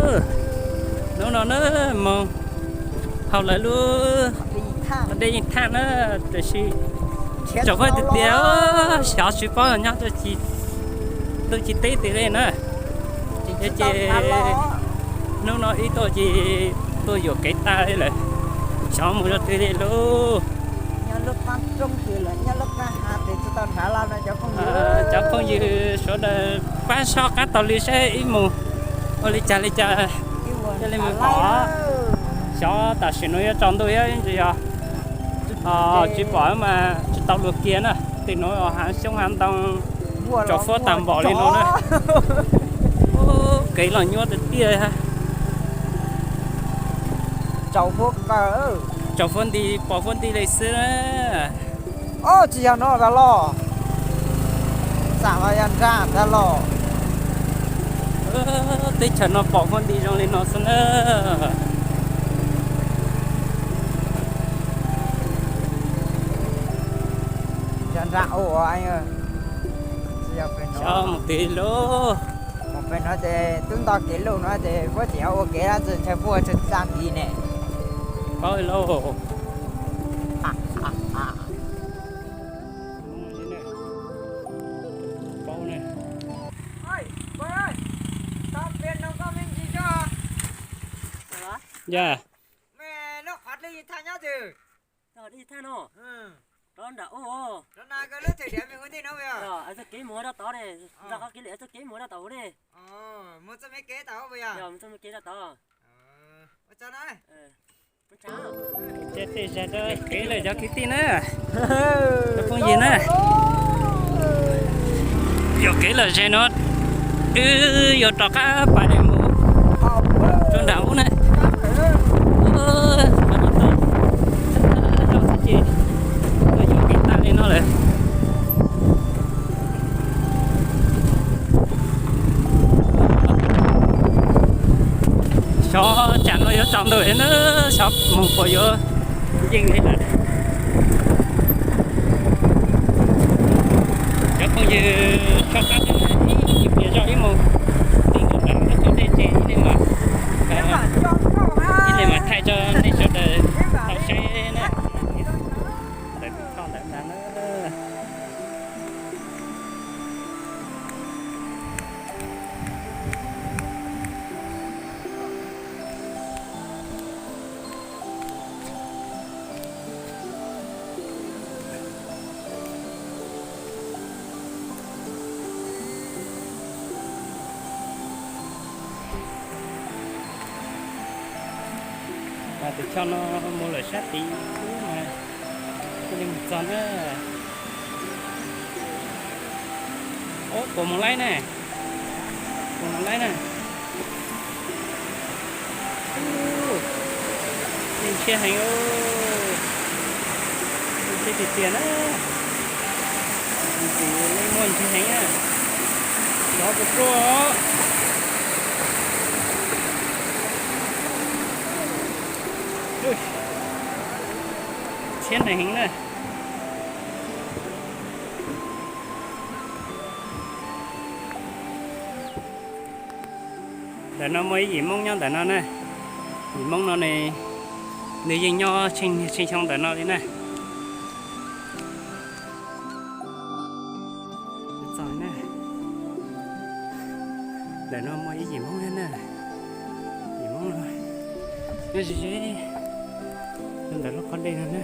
Hnub no na, moog haus lawv lub dej yeej thaj na, tiam sis tsaus fuab tiag tiag, xyov tsis paub nyob tsis, ntuj tsis teb twg li na. Ces hnub no ib tuaj ces tuaj yuam kev tag li lawm, xyov mus rau twg li lauj. Cov phooj ywg sawv daws pab soj qab taug lw saib ib mus ua li cas li cas, thiaj li mus pom. Xyov tam sim no yuav tsaus ntuj thiab, yog tsis pom mas tsis tau luag kiag na. Tej nuav hav xyoob hav ntoo tsaus fuab tag npaum li no na. Kev los nyuaj tiag tiag. Tsaus fuab nti pom fuab nti li xwb na. Tsis yog no tag los, xam mas yog nraag tag los. Teb chaws no pom fuab nti zoo li no xwb na. Yog nraag ua, tsis yog pem no. Xyov mus twg lauj. Mus pem no ces tub nto kev lauj no ces puab tseem ua kev ntawd ntshai puab tsa txaj tiv ne. Paub lauj. Yog. Rov nram ub, txoj kev mus rau tod ne, nrog qhov kev lwm txoj kev mus rau tod ne. Yog, mus txoj me kev rau tod. Ces tej zag rau kev lawm cov kwv tij na, cov phooj ywg na. Yuam kev lawm zag no, wb yuav rov qab pais mus rau nram ub na. Tuaj yuam kev tag li no lawm. Xyov tsam no yuav tsaus ntuj na, xyov mus puas yuav yeej li lawm. Cov phooj ywg soj qab ib pliag zoj ib mus, ib mus nram qab txog dej ces ib leeg mam, ib leeg mam thaij rau nej sawv daws tau saib na. Ntawm tus choj ntawd ntag na. Mas tus choj no mus lawm sab tid mas thiaj li mus txog na. Ub, puas mus laib na? Puas mus laib na? Ub, yeej ntshiab heev, yeej ntshiab tiag tiag na. Tus leej muaj ntshiab heev na. Xyov puas tuaj. Ntshiab heev na. Ntawm no muaj ib yim Hmoob nyob ntawm no na. Yim Hmoob no ne, nws yeej nyob tshee xyoo ntawm no li na. Txog na. Ntawm no muaj ib yim Hmoob na. Yim Hmoob no nyob ze ze ntawm lub qhov dej no na.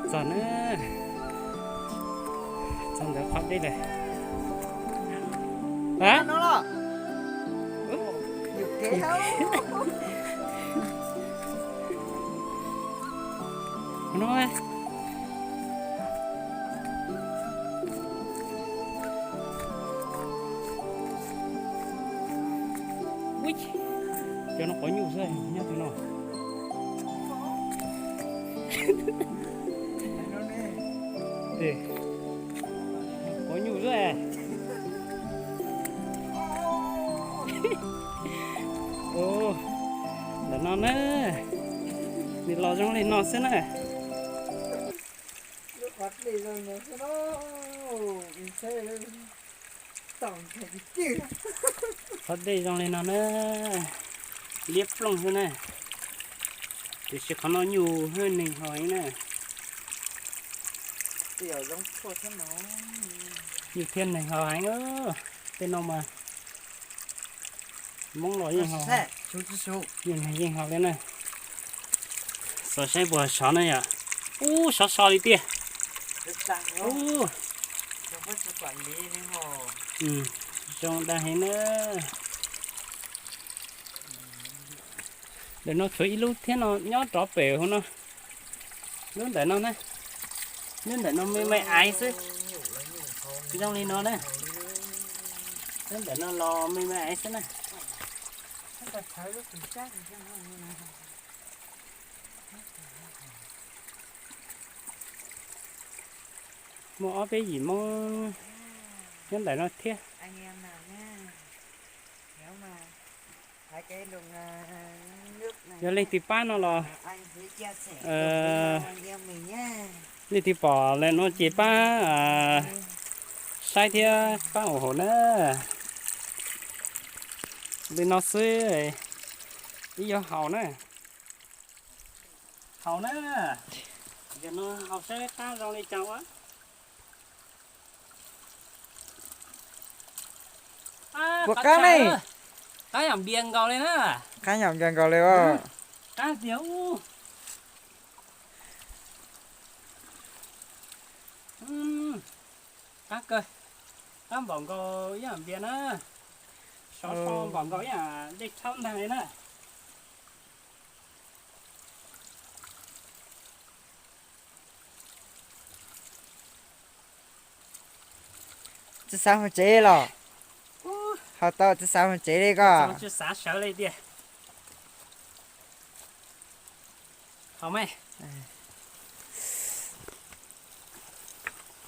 Txog na, txog ntawm qhov dej lawm. No, cov no quav nyuj xwb, nyob twg no. Quav nyuj. Ua, ntawm no na, nws los zoo li no xwb na. Qhov dej zoo li no na, liab ploog xwb na. Tiam sis qhov no nyuj thiab neeg haus heev na. Nyuj thiab neeg haus heev. Tej no mas Hmoob los yeej haus, yeej neeg yeej haus li na. Xav saib puas sov na yom. Ub, sov so li tiag. Ub, zoo dag heev na. Ntawm no tshuav ib lub thiab no nyob rov pem hauv no. Lub ntawm no na, lub ntawm no me me aiv xwb, zoo li no na. Lub ntawm no los me me aiv xwb na. Muaj ob peb yim Hmoob nyob ntawm no thiab. Yog leej twg pab no los, leej twg pom lawm no ces pab saib thiab pab ua hauv na. Li no xwb, ib yuav haus na. Haus na, yog no haus saib qab zoo li cas ua. Puas qab ne? Qab yam npias nkaus li na. Qab yam npias nkaus li os. Qab tiag ub. Qab kawg, qab npaum nkaus ib yam npias na. Sov so npaum nkaus ib yam dej tshab ntag li na. Tsis xav mus tsev los? Haus tau tsis xav mus tsev li ko. Tsis xav sawv li tiag. Haus me.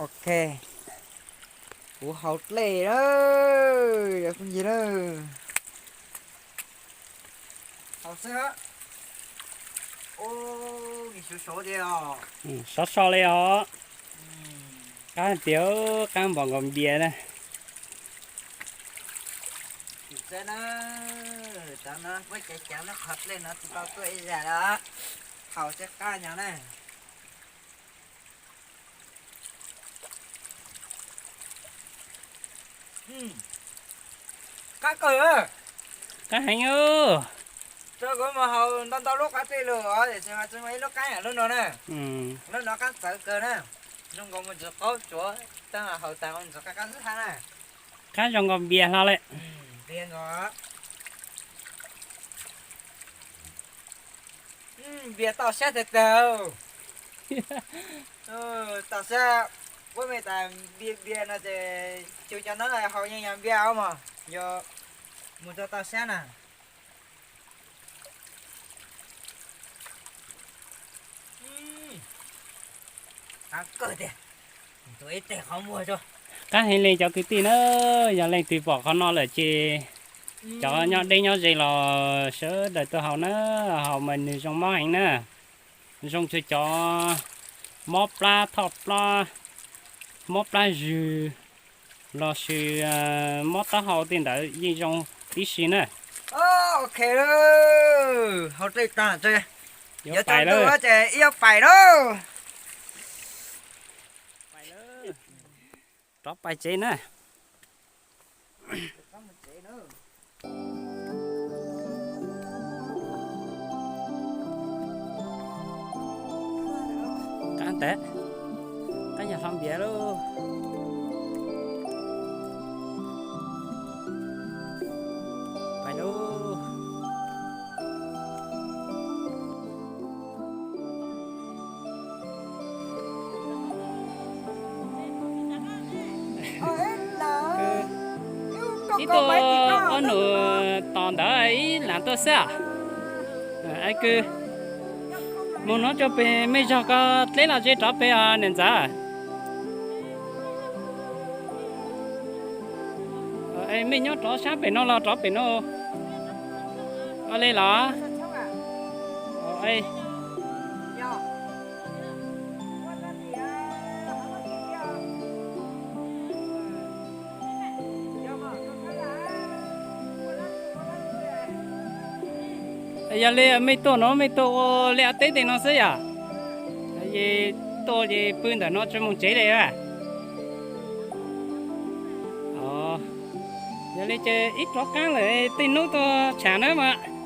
Ok, kuv haus dlej lawm cov phooj ywg na. Haus xwb. Ub, sov so li os. Qab tiag, qab npaum nkaus npias na. Xav na, cov no muab cev ceev no qhov dlej no tsis tau tuaj ib zag los. Haus xwb qab nyob na. Qab kawg. Qab heev. Rau kuv mus haus ntau ntau lub qab dlej lug os, tiam sis mas tsis muaj ib lub qab yam lub no na. Lub no qab txawv kawg na. Zoo nkaus mus ntxuav qaub tsuav, tag haus tas mus ntxuav qab qab xwb na. Qab zoo nkaus npias hlo lawm. Npias nkaus. Npias toj siab tiag tiag. Toj siab, puab me tas npias npias no ces cug cov no haus yeej yog npias mog, yog mus rau toj siab na. Qab kawg tiag, tua ib teg qhov muag tso. Qab heev li cov kwv tij na, yog leej twg pom qhov no lawm ces cov nyob deb nyob ze los sawv daws tuaj haus na, haus mas nws zoo mob heev na. Zoo tsuas cov mob plab thoj plab, mob plab zwg, lossis mob taub hau tej ntawd yeej zoo tib si na. Ok, haus dlej tag, yuav tau ntuj ces ib yuav pais lauj. Rov pais tsev na. Qab ntawd, qab yog hlo npias lauj. Pais lauj. Ib tug ob nus tos ntawd ib lam tuaj xwb. Kwv, mus no rau pem me zog ko dleb los ze rov pem os niam ntxawm. Mej nyob rov sab pem no los rov pem no? Ua li los? Yog li mej tuaj no mej tuaj ua liaj teb tej no xwb yom? Ces tuaj ces pw ntawm no tsis moog tsev li a? Yog li ces ib rov qaab lawm, tej nub tuaj tsham na mas.